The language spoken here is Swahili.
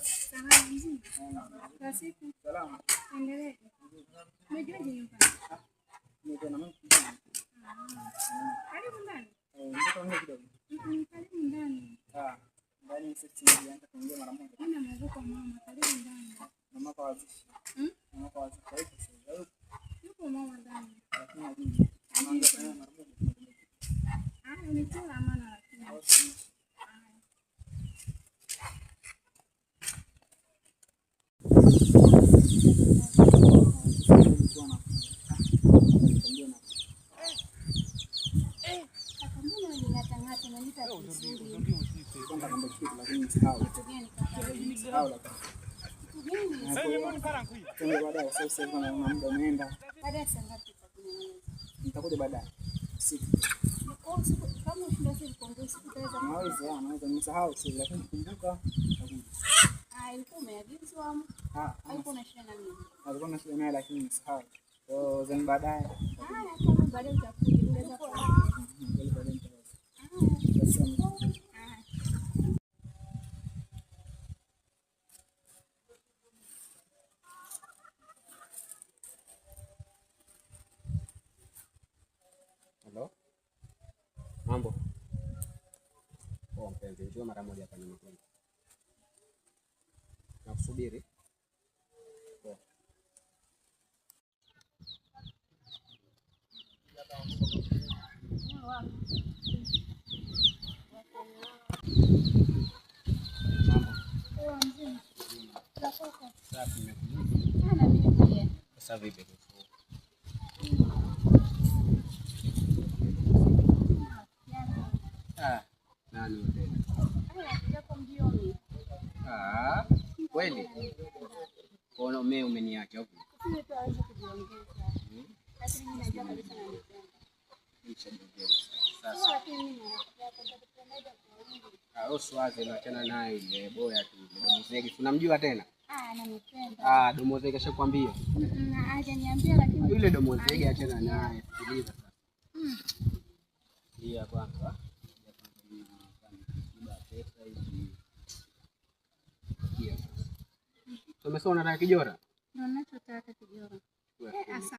Salama mzima. Za siku. Salama. Endelee. Umejuaje nyumbani? Niko na mimi. Karibu ndani. Mtoto wangu kidogo. Karibu ndani. Ah, ndani sasa nilianza kuongea mara moja. Mimi namuogopa mama, karibu ndani. Mama kwa wazishi. Hmm? Mama kwa wazishi. Kwa hiyo sasa Yupo mama ndani. lakini hajui. Hajui Mama kwa nini. mara moja. Ah, unitia amana lakini. Kaka, mbona unaning'atang'ata, unaniita vizuri. Lakini Kitu gani kaka? sahau lakini. Kitu gani? Twende baadaye sasa hivi kama muda umeenda. Baadaye saa ngapi utakuja? Nitakuja baadaye. Usiku. Oh, usiku kama ushinda siku kuongea usiku utaweza. Naweza nimesahau sasa lakini kumbuka nitakuja. Ah, ilikuwa umeagizwa ama Ah, alikuwa na shida na mimi? alikuwa na shida naye lakini nimesahau. Kwa hiyo then baadaye. Haya, kama baadaye utakuja utaweza kuongea. Kweli baadaye nitaweza. Haya. Sasa Haya. Halo? Mambo? Poa mpenzi, njoo mara moja hapa nyumbani. Nakusubiri. Poa. Mambo? Poa mzima. Za kwako? Safi, nimekuja. Ah, na mimi pia. Sasa vipi? Ah, nani tena? Haya, japo mjioni. Ah, kweli? Kono mimi umeniacha huko. Sisi tu hawezi kujiongeza. Lakini mimi najua kabisa nanipenda. Nishajiongeza sasa. Sasa lakini mimi na rafiki yako nitakupendaje kwa wingi? Ah, usiwaze, naachana naye yule boya tu, yule Domozege. Unamjua tena? Ah, ananipenda. Ah, Domozege ashakwambia. Na hajaniambia lakini Yule Domozege achana naye, sikiliza sasa. Ndio kwanza. Ya kwanza mimi na pesa hizi. Sikia sasa. Umesema unataka kijora? ndio ninachotaka kijora. Chukua Eh, 10,000. asante.